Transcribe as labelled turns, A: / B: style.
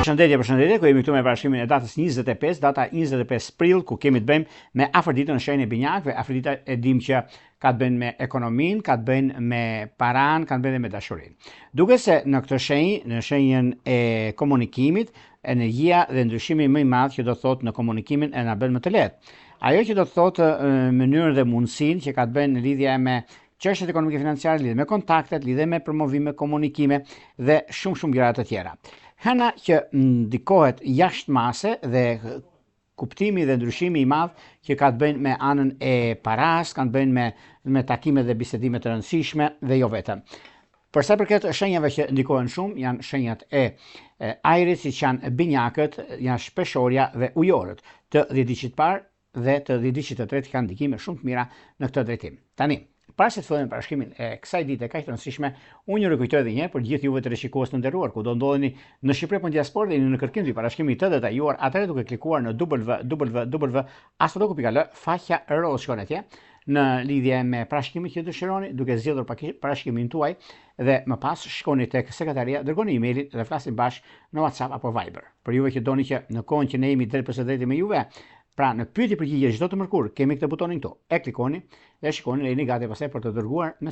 A: Përshëndetje, përshëndetje, ku jemi këtu me parashikimin e datës 25, data 25 prill, ku kemi të bëjmë me Afërditën në shenjën e Binjakëve. Afërdita e dim që ka të bëjnë me ekonominë, ka të bëjnë me paran, ka të bëjnë me dashurinë. Duket se në këtë shenjë, në shenjën e komunikimit, energjia dhe ndryshimi më i madh që do të thotë në komunikimin e na bën më të lehtë. Ajo që do të thotë mënyrën dhe mundësinë që ka të bëjnë në lidhje me çështjet ekonomike financiare, lidhje me kontaktet, lidhje me promovime, komunikime dhe shumë shumë gjëra të tjera. Hëna që ndikohet jashtë mase dhe kuptimi dhe ndryshimi i madh që ka të bëjnë me anën e paras, kanë të bëjnë me me takime dhe bisedime të rëndësishme dhe jo vetëm. Për sa i përket shenjave që ndikohen shumë, janë shenjat e, e ajrit, siç janë binjakët, janë peshorja dhe ujorët. Të dhjetëditëshit të parë dhe të dhjetëditëshit të tretë kanë ndikime shumë të mira në këtë drejtim. Tani, para se të fillojmë parashikimin e kësaj dite kaq të rëndësishme, unë ju rikujtoj edhe një herë për gjithë juve teleshikues të nderuar, kudo ndodheni në Shqipëri apo në diasporë dhe jeni në kërkim të parashikimit të detajuar, atëherë duke klikuar në www.astrologu.al, faqja rozë shkon atje në lidhje me parashikimin që dëshironi, duke zgjedhur parashikimin tuaj dhe më pas shkoni tek sekretaria, dërgoni emailin dhe flasim bashkë në WhatsApp apo Viber. Për juve që doni që në kohën që ne jemi drejtpërsëdrejti me juve, pra në pyetje përgjigje çdo të mërkurë, kemi këtë butonin këtu. E klikoni dhe shikoni dhe jeni gati pastaj për të dërguar mesazh.